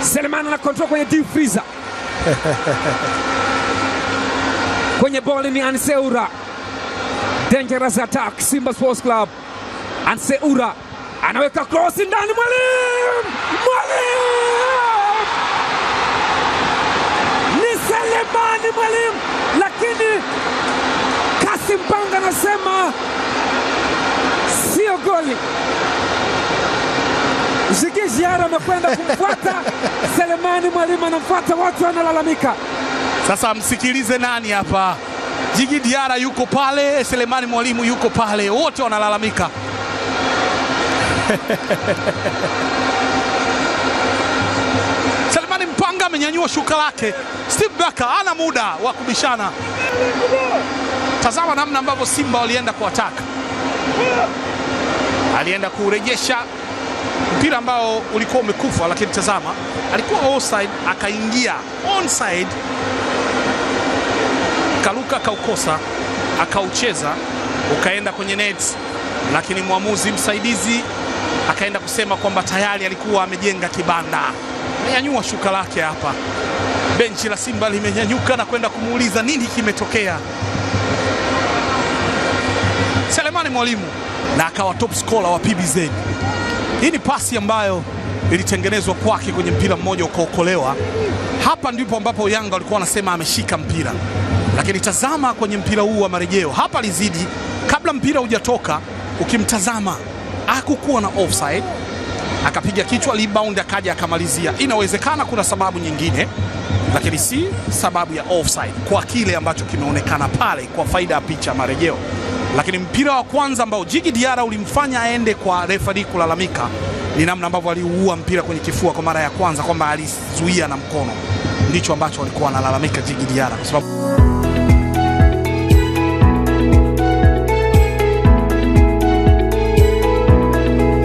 Selemani ana control kwenye deep freezer. Kwenye boli ni Anseura. Dangerous attack Simba Sports Club. Anseura anaweka cross ndani, Mwalimu! Mwalimu! Ni Selemani Mwalimu, lakini Kasim Panga anasema sio goli. Djigui Diarra amekwenda kumfuata Selemani Mwalimu, anamfuata, watu wanalalamika. Sasa msikilize nani hapa? Djigui Diarra yuko pale, Selemani Mwalimu yuko pale, wote wanalalamika. Selemani Mpanga amenyanyua shuka lake. Steve Barker hana muda wa kubishana. Tazama namna ambavyo Simba walienda kuataka. Alienda kurejesha mpira ambao ulikuwa umekufa, lakini tazama, alikuwa offside akaingia onside, kaluka akaukosa, akaucheza ukaenda kwenye net, lakini mwamuzi msaidizi akaenda kusema kwamba tayari alikuwa amejenga kibanda. Amenyanyua shuka lake hapa. Benchi la Simba limenyanyuka na kwenda kumuuliza nini kimetokea. Selemani Mwalimu na akawa top scorer wa PBZ. Hii ni pasi ambayo ilitengenezwa kwake kwenye mpira mmoja ukaokolewa. Hapa ndipo ambapo Yanga walikuwa wanasema ameshika mpira, lakini tazama kwenye mpira huu wa marejeo hapa alizidi, kabla mpira hujatoka, ukimtazama hakukuwa na offside, akapiga kichwa rebound, akaja akamalizia. Inawezekana kuna sababu nyingine, lakini si sababu ya offside kwa kile ambacho kimeonekana pale kwa faida ya picha marejeo. Lakini mpira wa kwanza ambao Djigui Diarra ulimfanya aende kwa referee kulalamika ni namna ambavyo aliuua mpira kwenye kifua kwa mara ya kwanza, kwamba alizuia na mkono. Ndicho ambacho walikuwa wanalalamika Djigui Diarra kwa sababu